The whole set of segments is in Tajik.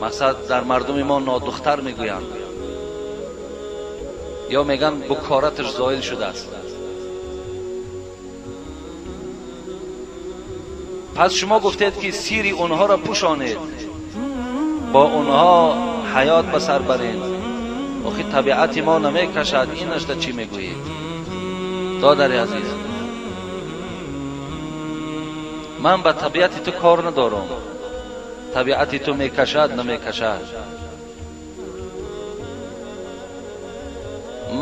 Мақсад дар мардуми мо нодухтар мегӯянд ё мегӯянд букораташ зоил шудааст. Пас шумо гуфтед ки сири онҳоро пӯшонед, бо онҳо ҳаёт ба сар баред. Охи табиати мо намекашад, инашда чӣ мегӯед? Додари азиз, ман ба табиати ту кор надорам. Табиати ту мекашад, намекашад.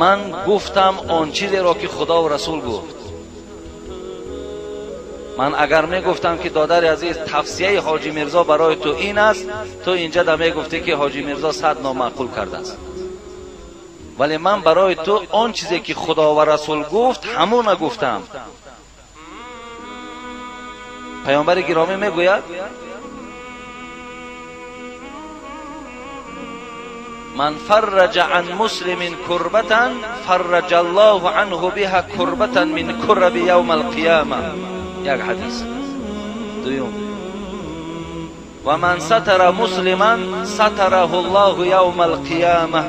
Ман гуфтам он чизеро ки Худо ва Расул гуфт. Ман агар мегуфтам ки додари азиз, тавсияи Ҳоҷи Мирзо барои ту ин аст, ту инҷа да мегуфтӣ ки Ҳоҷи Мирзо 100 номаъқул кардааст. Вале ман барои ту он чизе ки Худо ва Расул гуфт, ҳамона гуфтам. Паёмбари гиромӣ мегӯяд: ман фарраҷа ан муслимин курбатан фарраҷа Аллоҳу анҳу биҳа курбатан мин кураби явма алқияма. Як ҳадис. Дуюм: ва ман сатара муслиман сатараҳу Аллоҳу явма алқияма.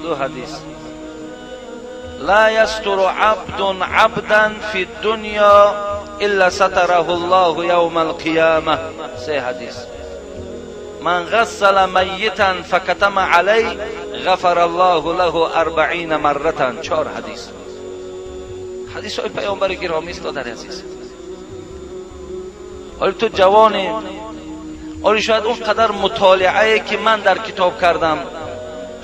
Ду ҳадис. Ла ястуру абдун абдан фи дунё илла сатараҳу Аллоҳу явма алқияма. Се ҳадис. Ман ғассала майитан факатама алай ғафара Аллоҳу лаҳу 40 марратан. Чор ҳадис. Ҳадисҳои паёмбари гиромист, додари азиз. Ҳоли ту ҷавонӣ, ҳоли шояд он қадар мутолиае ки ман дар китоб кардам,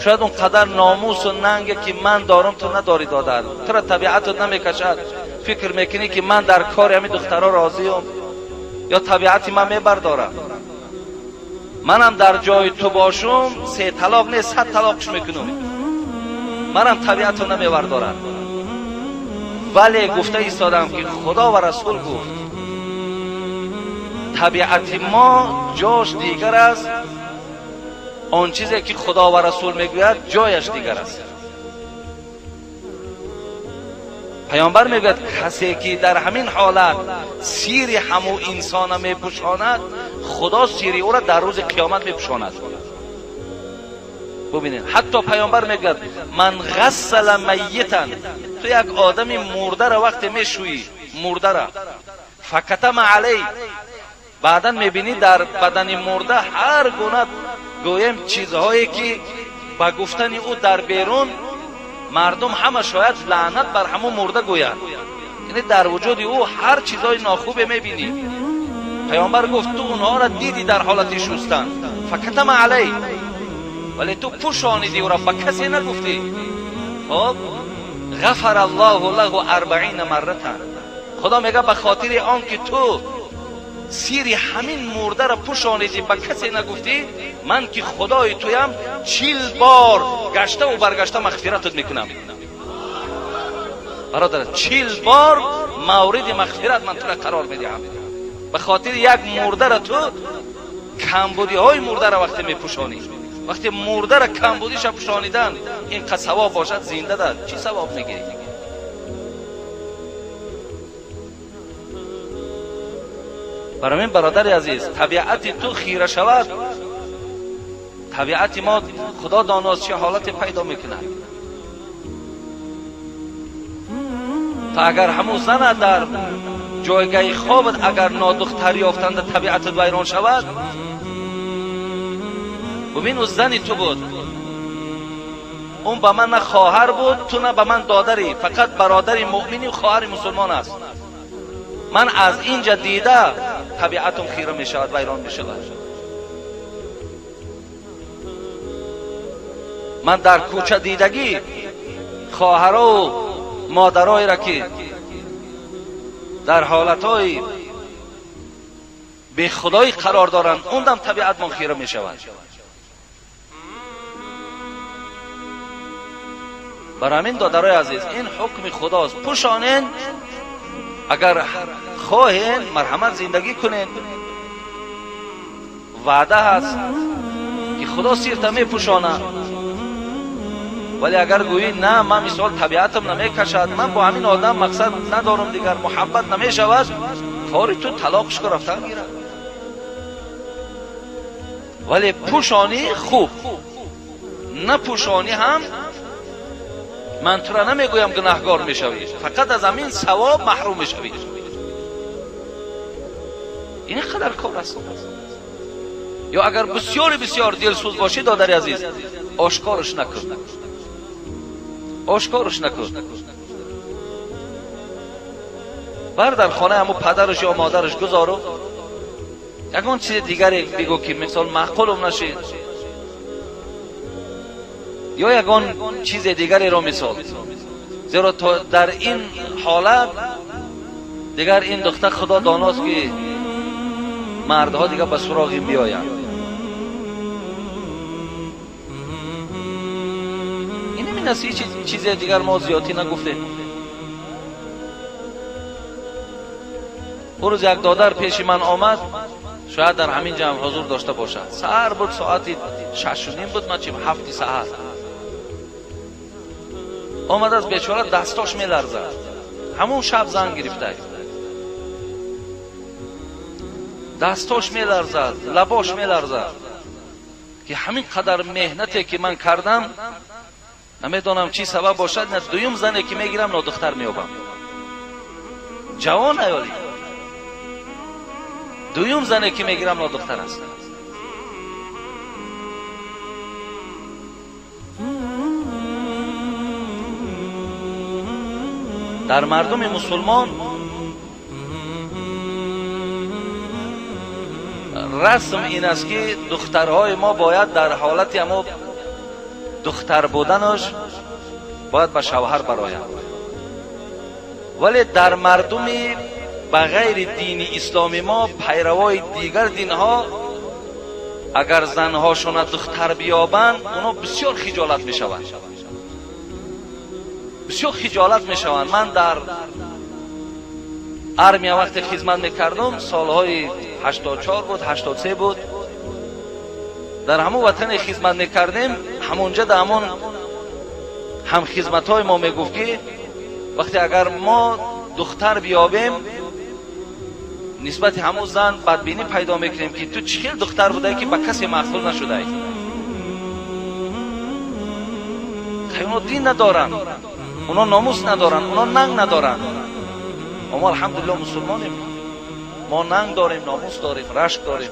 шояд он қадар номусу нанге ки ман дорам ту надорӣ, додар. Тура табиатат намекашад. Фикр мекунӣ ки ман дар кори ҳамин духтаро розиюм ё табиати ман мебардорам. Манам дар ҷои ту бошум, 3 талоқ не, 100 талоқш мекунам. Манам табиатро намебардорам. Вале гуфта истодам ки Худо ва Расул гуфт. Табиати мо ҷош дигар аст, он чизе ки Худо ва Расул мегӯяд ҷояш дигар аст. Паёмбар мегӯяд касе ки дар ҳамин ҳолат сири ҳаму инсона мепӯшонад, Худо сири ӯро дар рӯзи қиёмат мепӯшонад. Бубинед, ҳатто паёмбар мегӯяд ман ғассала майитан, ту як одами мурдаро вақте мешӯӣ, мурдара факатама алай, баъдан мебинӣ дар бадани мурда ҳар гуна гӯем чизҳое ки ба гуфтани ӯ дар берун мардум ҳама шояд лаънат бар ҳамун мурда гӯяд. Яъне дар вуҷуди ӯ ҳар чизҳои нохубе мебинӣ. Паёмбар гуфт ту онҳоро дидӣ дар ҳолати шустан, факатама алай, вале ту пӯшонидӣ ӯро, ба касе нагуфтӣ. Хоб, ғафара Аллоҳу лаҳу 40 марратан. Худо мегӯяд ба хотири он ки ту сири ҳамин мурдаро пӯшонидӣ, ба касе нагуфтӣ, ман ки худои туям 40 бор гаштаву баргашта мағфиратат мекунам. Бародар, 40 бор мавриди мағфират ман тура қарор медиҳам. Ба хотири як мурдаро ту камбудиҳои мурдаро вақте мепӯшонӣ, вақте мурдаро камбудиша пӯшонидан ин қад савоб бошад, зинда да чӣ савоб мегирӣ? Барои мин бародари азиз, табиати ту хира шавад, табиати мо Худо доност чӣ ҳолате пайдо мекунад. То агар ҳамун зана дар ҷойгаҳи хобат агар нодухтар ёфтанда табиатат вайрон шавад, бубин ӯ зани ту буд, он ба ман на хоҳар буд, ту на ба ман додарӣ, фақат бародари муъмини хоҳари мусулмон аст. Ман аз инҷа дида табиатум хира мешавад, вайрон мешавад. Ман дар кӯча дидагӣ хоҳарову модароеро ки дар ҳолатҳои бехудоӣ қарор доранд, он дам табиатмон хира мешавад. Барои ҳамин додарои азиз, ин ҳукми Худост. Пӯшонен, агар хоҳен марҳамат зиндагӣ кунед. Ваъда ҳаст ки Худо сирта мепӯшонад. Вале агар гӯӣ на, ман мисол табиатам намекашад, ман бо ҳамин одам мақсад надорам, дигар муҳаббат намешавад, кори ту талоқш ку рафтан гирад. Вале пӯшонӣ хуб, напӯшонӣ ҳам ман тура намегӯям гунаҳгор мешавӣ, фақат аз ҳамин савоб маҳрум мешавӣ. Ин қадар кор аст. Ё агар бисёри бисёр дилсӯз бошӣ, додари азиз, ошкорш накун, ошкорш накун. Бар дар хонаи ҳамун падараш ё модараш гузору ягон чизи дигаре бигӯ ки мисол маъқулум нашид, ё ягон чизи дигареро мисол. Зеро то дар ин ҳолат дигар ин духтар худо доност ки мардҳо дигар ба суроғи биёянд. Ин ҳамин аст, ҳеҷ чизе дигар мо зиёдтӣ нагуфтем. Он рӯз як додар пеши ман омад, шояд дар ҳамин ҷамъ ҳузур дошта бошад. Саҳар буд, соати 6:30 буд, ман чим 7 саҳар. Омад аз бечора, дастош меларзад. Ҳамон шаб занг гирифта. Дастош меларзад, лабош меларзад ки ҳамин қадар меҳнате ки ман кардам, намедонам чӣ сабаб бошад, на дуюм зане ки мегирам нодухтар меёбам. Ҷавон аёли. Дуюм зане ки мегирам нодухтар аст. Дар мардуми мусулмон расм ин аст ки духтарҳои мо бояд дар ҳолати ҳамо духтар буданаш бояд ба шавҳар бароянд. Вале дар мардуми ба ғайри дини исломи мо, пайравои дигар динҳо, агар занҳошона духтар биёбанд, оно бисёр хиҷолат мешаванд. Бисёр хиҷолат мешаванд. Ман дар армия вақте хизмат мекардам, солҳои 84 буд, 83 буд, дар ҳамон ватане хизмат мекардем, ҳамонҷа дар ҳамон ҳамхизматҳои мо мегуфт ки вақте агар мо духтар биёбем, нисбати ҳамон зан бадбинӣ пайдо мекунем ки ту чӣ хел духтар будаӣ ки ба касе маъқул нашудаӣ. Оно дин надоранд, оно номус надоранд, оно нанг надоранд. Мо алҳамдулиллоҳ мусулмонем, мо нанг дорем, номус дорем, рашк дорем.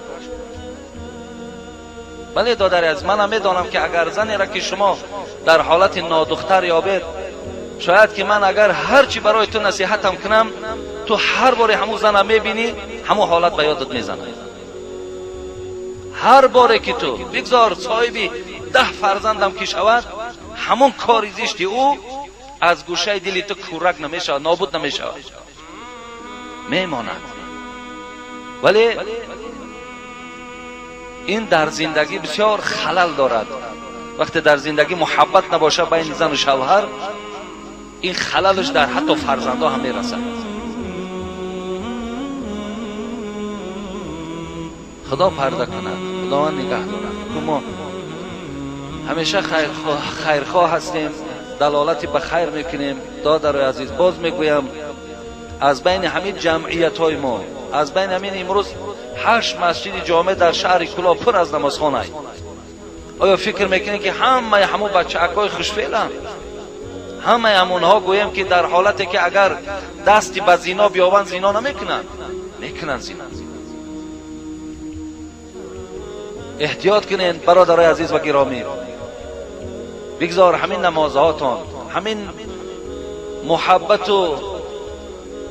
Бале додари азиз, манам медонам ки агар занеро ки шумо дар ҳолати нодухтар ёбед, шояд ки ман агар ҳарчи барои ту насиҳатам кунам, ту ҳар боре ҳамун зана мебинӣ, ҳамун ҳолат ба ёдат мезанад. Ҳар боре ки ту бигзор соҳиби 10 фарзандам ки шавад, ҳамон кори зишти ӯ аз гӯшаи дили ту кӯрак намешавад, нобуд намешавад, мемонад. Вале ин дар зиндагӣ бисёр халал дорад. Вақте дар зиндагӣ муҳаббат набошад байни зану шавҳар, ин халалаш дар ҳатто фарзандҳо ҳам мерасад. Худо парда кунад, Худованд нигаҳ дорад. Мо ҳамеша хайрхоҳ ҳастем, далолати ба хайр мекунем. Додарои азиз, боз мегӯям, аз байни ҳамин ҷамъиятҳои мо, аз байни ҳамин имрӯз 8 масҷиди ҷомеъ дар шаҳри Кӯлоб пур аз намозхона. Оё фикр мекунед ки ҳамаи ҳамон бачаакҳои хушфеъланд? Ҳамаи ҳамонҳо гӯем ки дар ҳолате ки агар дасти ба зино биёбанд, зино намекунанд? Мекунанд зино. Эҳтиёт кунед бародарои азиз ва гиромӣ. Бигзор ҳамин намозҳотон, ҳамин муҳаббату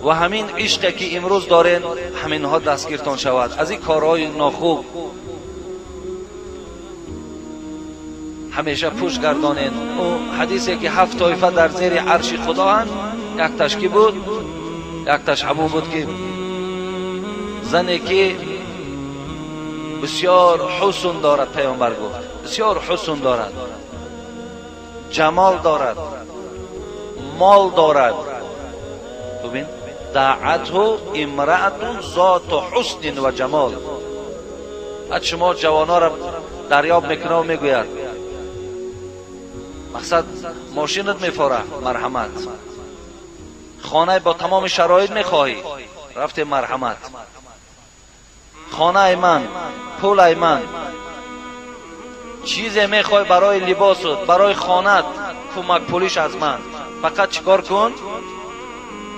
ва ҳамин ишқе ки имрӯз дорен, ҳаминҳо дастгиртон шавад аз ин корҳои нохуб. Ҳамеша пӯш гардонед. Ӯ ҳадисе ки 7 тоифа дар зери арши худоанд, якташ ки буд? Якташ ҳамон буд ки зане ки бисёр ҳусн дорад, паёмбар гуфт, бисёр ҳусн дорад, ҷамол дорад, мол дорад. Бибин, даъатҳу имраатун зоту ҳуснин ва ҷамол. Баъд шумо ҷавонҳоро дарёб мекунад ва мегӯяд, мақсад мошинат мефора, марҳамат. Хонаи бо тамоми шароит мехоҳӣ, рафте, марҳамат. Хонаи ман, пулай ман, Чизе мехоҳӣ барои либосат, барои хонат, кӯмак пулиш аз ман. Фақат чикор кун?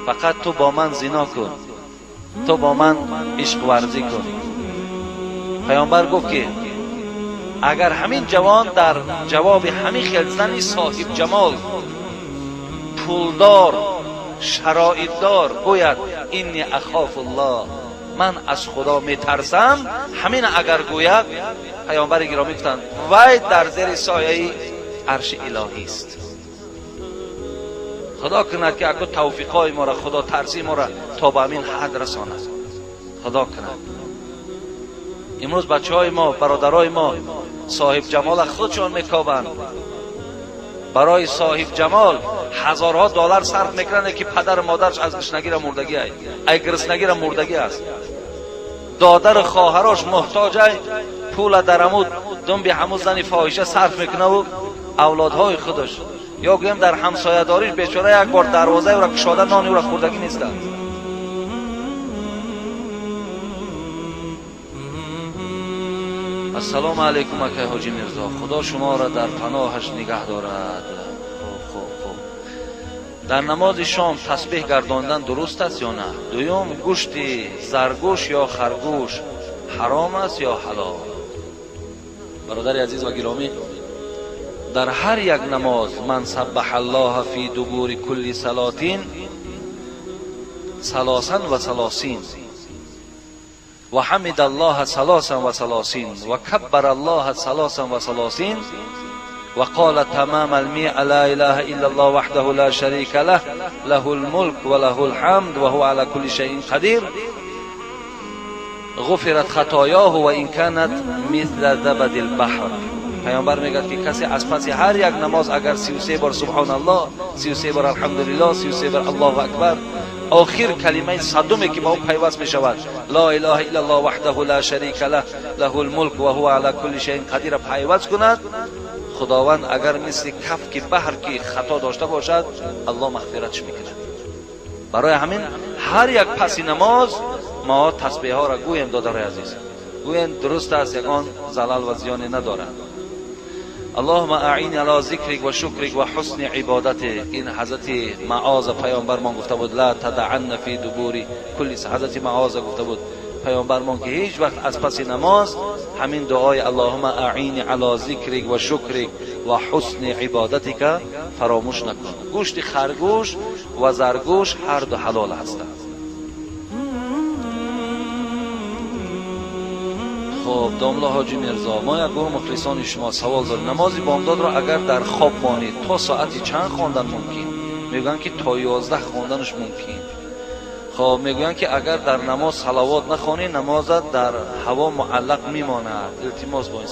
Фақат ту бо ман зино кун, ту бо ман ишқ варзӣ кун. Паёмбар гуфт ки агар ҳамин ҷавон дар ҷавоби ҳамин хел зани соҳиб ҷамол, пулдор, шароитдор гӯяд инни ахофуллоҳ, ман аз Худо метарсам, ҳамин агар гӯяд, паёмбари гиромӣ гуфтанд вай дар зери сояи арши илоҳист. Худо кунад ки аку тавфиқҳои моро, Худо тарсии моро то ба ҳамин ҳад расонад. Худо кунад. Имрӯз бачаҳои мо, бародарои мо соҳиб ҷамола худшон мекобанд. Барои соҳиб ҷамол ҳазорҳо доллар сарф мекунанд, ки падару модараш аз гушнагира мурдагӣ ай, ай гириснагира мурдагӣ аст. Додару хоҳарош муҳтоҷ ай, пула дар ҳаму думби ҳаму зани фоҳиша сарф мекунаву авлодҳои худаш. Ё гӯем дар ҳамсоядориш бечора як бор дарвозаи ӯро кушода нони ӯро хӯрдагӣ нестанд. Ассалому алайкум акай ҳоҷи Мирзо, Худо шуморо дар паноҳаш нигаҳ дорад. Хуб, хуб, хуб. Дар намози шом тасбеҳ гардондан дуруст аст ё на? Дуюм, гӯшти заргӯш ё харгӯш ҳаром аст ё ҳалол? Бародари азиз ва гиромӣ, дар ҳар як намоз ман саббаҳа аллоҳа фи дубури кулли салотин салосан ва салосин ва ҳамида аллоҳа салосан ва салосин ва каббара аллоҳа салосан ва салосин ва қола тамама алмиа ла илаҳа илла аллоҳ ваҳдаҳу ла шарика лаҳ лаҳул мулк ва лаҳул ҳамд ва ҳува ала кулли шайин қадир ғуфират хатоёҳу ва ин канат мисла забадил баҳр. Паёмбар мегӯяд ки касе аз паси ҳар як намоз агар 33 бор субҳоналлоҳ, 33 бор алҳамдулиллоҳ, 33 бор аллоҳу акбар, охир калимаи садуме ки ба он пайваст мешавад ла илаҳа иллаллоҳ ваҳдаҳу ла шарика лаҳ лаҳул мулк ва ҳува ала кулли шайин қадир пайваст кунад, Худованд агар мисли кафки баҳр ки хато дошта бошад, Аллоҳ мағфиратш мекунад. Барои ҳамин ҳар як паси намоз мо тасбеҳҳоро гӯем, додарои азиз, гӯем дуруст аст, ягон залал ва зиёне надорад. Аллоҳумма аъин ала зикрик ва шукрик ва ҳусни ибодатик. Ин ҳазрати Маоза паёмбармон гуфта буд ла тадаанна фи дубури кулли. Ҳазрати Маоза гуфта буд паёмбармон ки ҳеҷ вақт аз паси намоз ҳамин дуои Аллоҳумма аъин ала зикрик ва шукрик ва ҳусни ибодатика фаромӯш накун. Гӯшти харгӯш ва заргӯш ҳар ду ҳалол ҳастанд. Хоб, домла ҳоҷи Мирзо, мо як гурӯҳ мухлисони шумо савол дорем. Намози бомдодро агар дар хоб монед то соати чанд хондан мумкин? Мегӯянд ки то 11 хонданаш мумкин. Хоб, мегӯянд ки агар дар намоз салавот нахонӣ, намозат дар ҳаво муаллақ мемонад. Илтимос бо ин.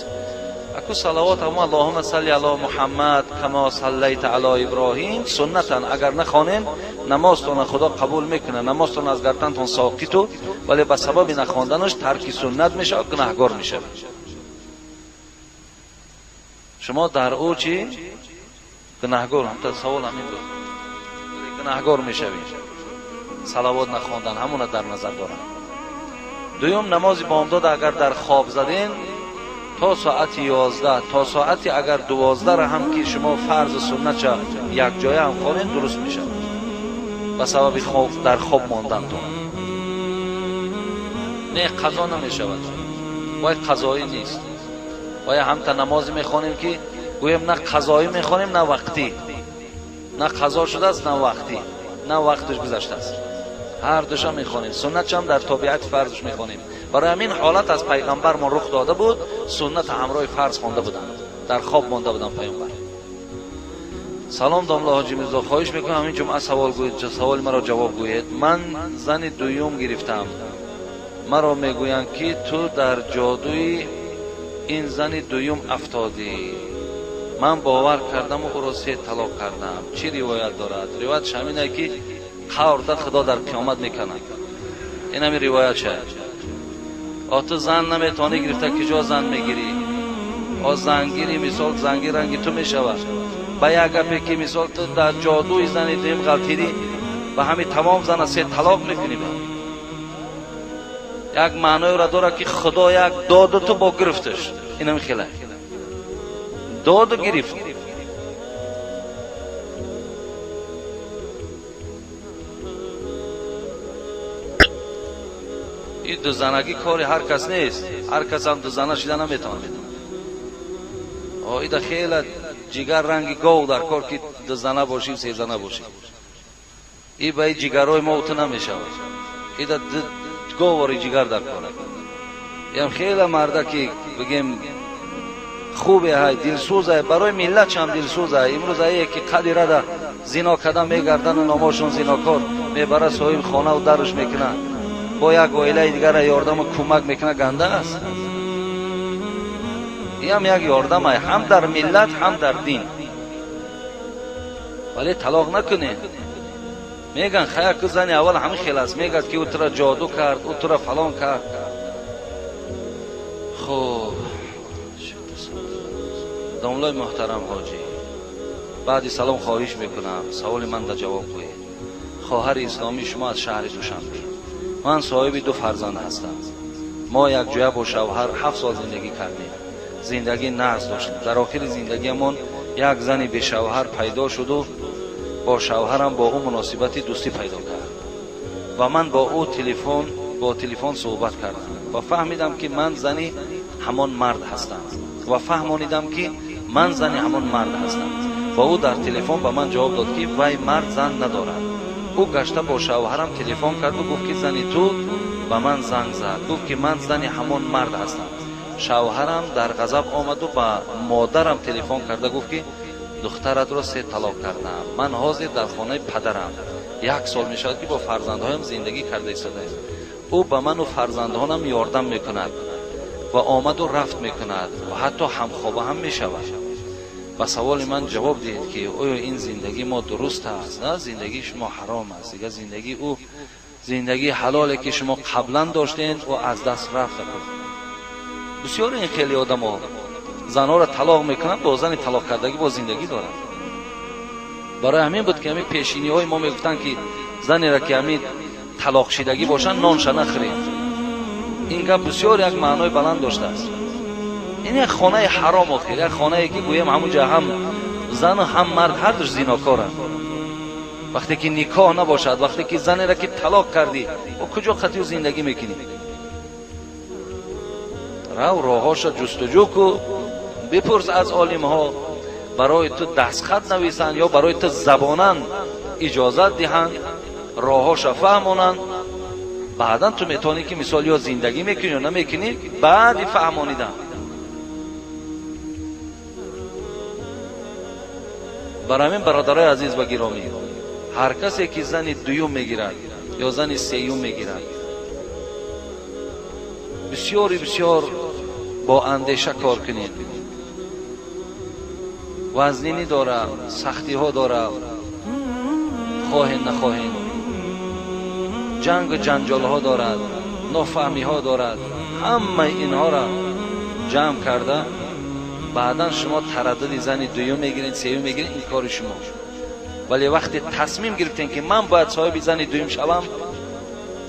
Аку салавот ҳамо Аллоҳумма салли ало Муҳаммад кама саллайта ало Иброҳим суннатан. Агар нахонен намозтонро Худо қабул мекунад, намозтон аз гардантон соқиту, вале ба сабаби нахонданаш тарки суннат мешавад, гунаҳгор мешавад. Шумо дар ӯ чӣ гунаҳгор? Ҳамта савол ҳамин буд. Гунаҳгор мешавед. Салавот нахондан ҳамона дар назар дорам. Дуюм, намози бомдод агар дар хоб заден то соати 11, то соати агар 12 ҳам ки шумо фарзу суннатша якҷоя ҳам хонед, дуруст мешавад. Ба сабаби дар хоб мондантон. Не, қазо намешавад. Вай қазоӣ нест. Вай ҳамта намозе мехонем ки гӯем на қазоӣ мехонем, на вақтӣ. На қазо шудааст, на вақтӣ. На вақташ гузаштааст. Ҳар душа мехонем. Суннатшам дар тобиати фарзш мехонем. Барои ҳамин ҳолат аз пайғамбармон рух дода буд, суннат ҳамроҳи фарз хонда буданд. Дар хоб монда буданд пайғамбар. Салом домла ҳоҷи Мирзо, хоҳиш мекунам ҳамин ҷумъа савол гӯед, саволи маро ҷавоб гӯед. Ман зани дуюм гирифтам. Маро мегӯянд ки ту дар ҷодуи ин зани дуюм афтодӣ. Ман бовар кардаму ӯро 3 талоқ кардам. Чӣ ривоят дорад? Ривоятш ҳамин ки қаврда Худо дар қиёмат мекунад. Ин ҳамин ривоят шад. О ту зан наметавонӣ гирифта, куҷо зан мегирӣ? О зангири мисол зангир ранги ту мешавад. Ба як гапе ки мисол ту дар ҷодуи зани дуюм ғалтидӣ, ба ҳамин тамом зана 3 талоқ мекунӣ. Ба як маъноеро дорад ки Худо як доду ту бо гирифташ. Ин ҳамин хеле. Доду гирифт. Ин дузанагӣ кори ҳар кас нест, ҳар кас ҳам дузана шида наметавонад. Ида хела ҷигар ранги гов дар кор ки дузана бошӣ, сезана бошӣ. И ба ҷигарҳои мо ту намешавад. Ида говори ҷигар дар кор. Ям хела марда ки бигем хубе ҳай, дилсӯз ҳай, барои миллат чам дилсӯз ҳай. Имрӯз ае ки қади рада зино карда мегардану номошон зинокор мебара соҳиби хонаву дарш мекунад, бо як оилаи дигара ёрдаму кӯмак мекунад, ганда аст. Ям як ёрдам ай ҳам дар миллат, ҳам дар дин. Вале талоқ накунед. Меган хая ку зани аввал ҳамин хел аст, мегӯяд ки ӯ тура ҷоду кард, ӯ тура фалон кард. Хуб, домлои муҳтарам ҳоҷӣ, баъди салом хоҳиш мекунам саволи ман да ҷавоб гӯед. Хоҳари исломии шумо аз шаҳри Душанбе. Ман соҳиби 2 фарзанд ҳастам. Мо якҷоя бо шавҳар 7 сол зиндагӣ кардем. Зиндагӣ нағз доштем. Дар охири зиндагиамон як зани бешавҳар пайдо шуду бо шавҳарам бо ӯ муносибати дӯстӣ пайдо кард ва ман бо ӯ бо телефон суҳбат кардам ва фаҳмидам ки ман зани ҳамон мард ҳастам ва фаҳмонидам ки ман зани ҳамон мард ҳастам ва ӯ дар телефон ба ман ҷавоб дод ки вай мард зан надорад. Ӯ гашта бо шавҳарам телефон карду гуфт ки зани ту ба ман занг зад, гуфт ки ман зани ҳамон мард ҳастам. Шавҳарам дар ғазаб омаду ба модарам телефон карда гуфт ки духтаратро 3 талоқ кардам, ман ҳозир дар хонаи падарам, 1 сол мешавад ки бо фарзандҳоям зиндагӣ карда истодаем. Ӯ ба ману фарзандҳонам ёрдам мекунад ва омаду рафт мекунад ва ҳатто ҳамхоба ҳам мешавад. Ба саволи ман ҷавоб диҳед ки оё ин зиндагии мо дуруст аст? На, зиндагии шумо ҳаром аст. Дигар зиндагии ӯ зиндагии ҳалоле ки шумо қаблан доштед, ӯ аз даст рафта. Бисёр ин хеле одамо занҳоро талоқ мекунанд, бо зани талоқ кардагӣ бо зиндагӣ доранд. Барои ҳамин буд ки ҳамин пешиниҳои мо мегуфтанд ки занеро ки ҳамин талоқшидагӣ бошанд, нонша нахӯред. Ин гап бисёр як маънои баланд доштааст. Ин як хонаи ҳаром охир, як хонае ки гӯем ҳамунҷа ҳам зану ҳам мард ҳар душ зинокоранд. Вақте ки никоҳ набошад, вақте ки занеро ки талоқ кардӣ, бо куҷо қатъию зиндагӣ мекунӣ? Рав роҳҳоша ҷустуҷӯ ку, бипурс аз олимҳо, барои ту дастхат нависанд ё барои ту забонан иҷозат диҳанд, роҳҳоша фаҳмонанд. Баъдан ту метавонӣ ки мисол ё зиндагӣ мекунӣ ё намекунӣ, баъди фаҳмонидан. Барои ҳамин бародарои азиз ва гиромӣ, ҳар касе ки зани дуюм мегирад ё зани сеюм мегирад, бисёри бисёр бо андеша кор кунед. Вазнинӣ дора, сахтиҳо дора, хоҳен нахоҳен, ҷангу ҷанҷолҳо дорад, нофаҳмиҳо дорад. Ҳамаи инҳоро ҷамъ карда баъдан шумо тараддуди зани дуюм мегиред, сеюм мегиред, ин кори шумо. Вале вақте тасмим гирифтем ки ман бояд соҳиби зани дуюм шавам,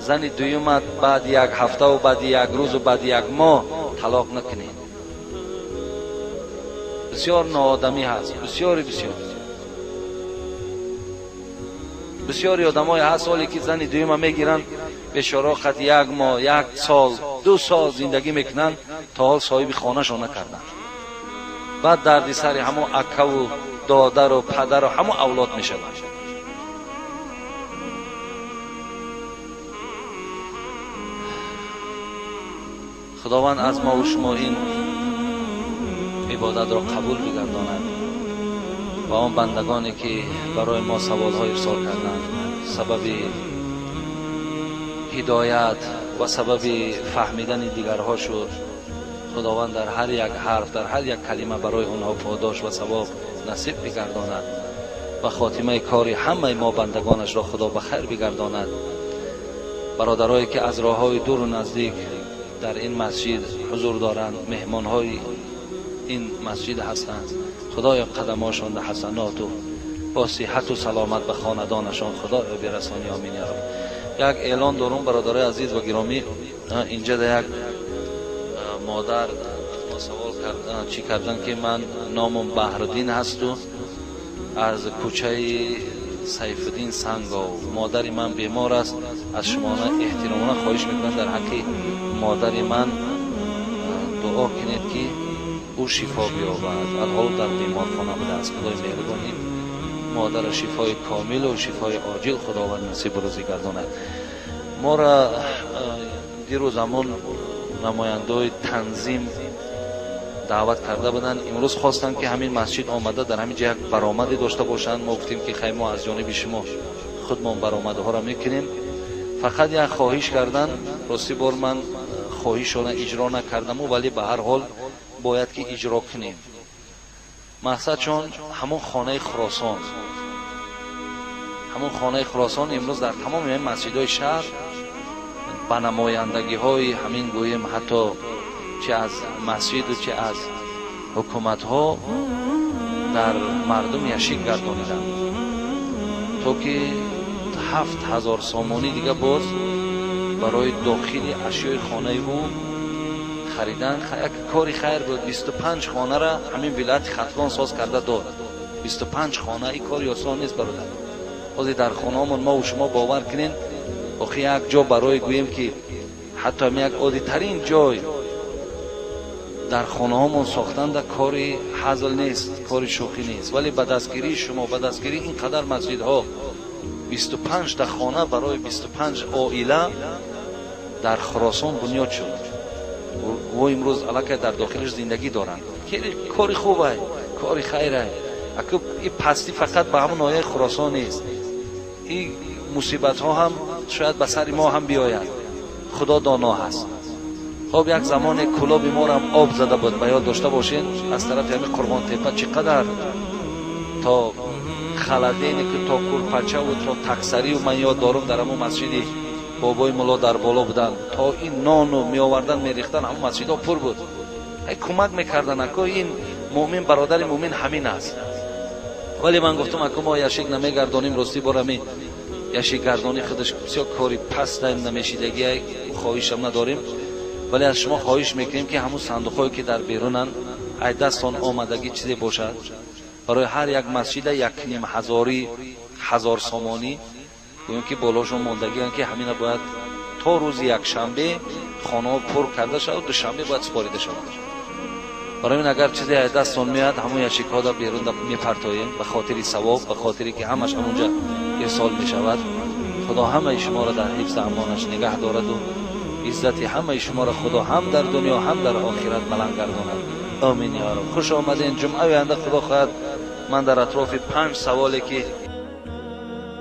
зани дуюмат баъди як ҳафтаву баъди як рӯзу баъди як моҳ талоқ накунед. Бисёр ноодамӣ ҳаст, бисёри бисёр. Бисёри одамое ҳаст ҳоле ки зани дуюма мегиранд, бешоро қат 1 моҳ, 1 сол, 2 сол зиндагӣ мекунанд, то ҳол соҳиби хонашон накарданд. Баъд дарди сари ҳамон акаву додару падару ҳамон авлод мешавад. Худованд аз мо ва шумо ин ибодатро қабул бигардонад ва он бандагоне ки барои мо саволҳо ирсол карданд, сабаби ҳидоят ва сабаби фаҳмидани дигарҳо шуд. Худованд дар ҳар як ҳарф, дар ҳар як калима барои онҳо подош ва савоб насиб бигардонад ва хотимаи кори ҳамаи мо бандагонашро Худо ба хайр бигардонад. Бародарое ки аз роҳҳои дуру наздик дар ин масҷид ҳузур доранд, меҳмонҳои ин масҷид ҳастанд, Худоё қадамҳошон дар ҳасаноту бо сиҳату саломат ба хонадонашон Худоё бирасони, омин я раб. Як эълон дорум бародарои азиз ва гиромӣ. Инҷа дар як модар аз мо Савол чӣ кардан ки ман номам Баҳриддин ҳасту аз кӯчаи Сайфиддин Сангов, модари ман бемор аст, аз шумо эҳтиромона хоҳиш мекунам дар ҳаққи модари ман дуо кунед ки ӯ шифо биёбад. Алҳол дар беморхона будааст. Худои меҳрубон ин модарро шифои комилу шифои оҷил Худованд насиб рӯзӣ гардонад. Моро дирӯз ҳамон намояндаҳои танзим даъват карда буданд. Имрӯз хостанд ки ҳамин масҷид омада дар ҳамин ҷо як баромаде дошта бошанд. Мо гуфтем ки хай, мо аз ҷониби шумо худмон баромадҳоро мекунем. Фақат як хоҳиш кардан. Рости бор ман хоҳишона иҷро накардаму, вале ба ҳар ҳол бояд ки иҷро кунем. Мақсад чун ҳамон хонаи Хуросон, ҳамон хонаи Хуросон имрӯз дар тамоми масҷидҳои шаҳр ба намояндагиҳои ҳамин гӯем, ҳатто чи аз масҷиду чи аз ҳукуматҳо дар мардум яшик гардониданд, то ки 7000 сомонӣ дига боз барои дохили ашёи хонаи ӯ харидан. Як кори хайр буд. 25 хонара ҳамин вилояти Хатлон соз карда дод. 25 хона, ин кори осон нест, бародар. Ҳозир дар хонаҳомон мову шумо бовар кунед, охи як ҷо барои гӯем ки ҳатто ҳам як оддитарин ҷой дар хонаҳомон сохтанда кори ҳазл нест, кори шӯхӣ нест. Вале ба дастгирии шумо, ба дастгирии ин қадар масҷидҳо 25 та хона барои 25 оила дар Хуросон бунёд шуд. Во имрӯз аллакай дар дохилаш зиндагӣ доранд. Кори хубай, кори хайрай. Аку и пастӣ фақат ба ҳамон ноҳияи Хуросон нест. Ин мусибатҳо ҳам шояд ба сари мо ҳам биёяд, Худо доно ҳаст. Хоб, як замоне Кӯлоби морам об зада буд, ба ёд дошта бошед, аз тарафи ҳамин Қурғонтепа чӣ қадар то халадене ки то Курпачаву то Таксарию. Ман ёд дорум, дар ҳамон масҷиди бобои мулло дар боло буданд, то ин нону меовардан, мерехтан, ҳамон масҷидҳо пур буд, кӯмак мекардан. Ако ин муъмин, бародари муъмин ҳамин аст. Вале ман гуфтам, ако мо яшик намегардонем. Ростӣ борами яшикгардонӣ худаш бисёр кори паста, намешидагия, хоҳишам надорем. Вале аз шумо хоҳиш мекунем ки ҳамун сандуқҳое ки дар берунанд, ай дастон омадагӣ чизе бошад, барои ҳар як масҷида як ним ҳазорӣ, 1000 сомонӣ гӯем ки болошон мондагианд, ки ҳамина бояд то рӯзи якшанбе хонаҳо пур карда шавад, душанбе бояд супорида шавад. Барои ин агар чизе аз дастон меояд, ҳамон яшикҳо дар берун мепартоем, ба хотири савоб, ба хотире ки ҳамаш ҳамонҷа ирсол мешавад. Худо ҳамаи шуморо дар ҳифзи амонаш нигаҳ дораду иззати ҳамаи шуморо Худо ҳам дар дунё, ҳам дар охират баланд гардонад. Омин ё раб. Хуш омаден. Ҷумъаи оянда, Худо хоҳад, ман дар атрофи панҷ саволе ки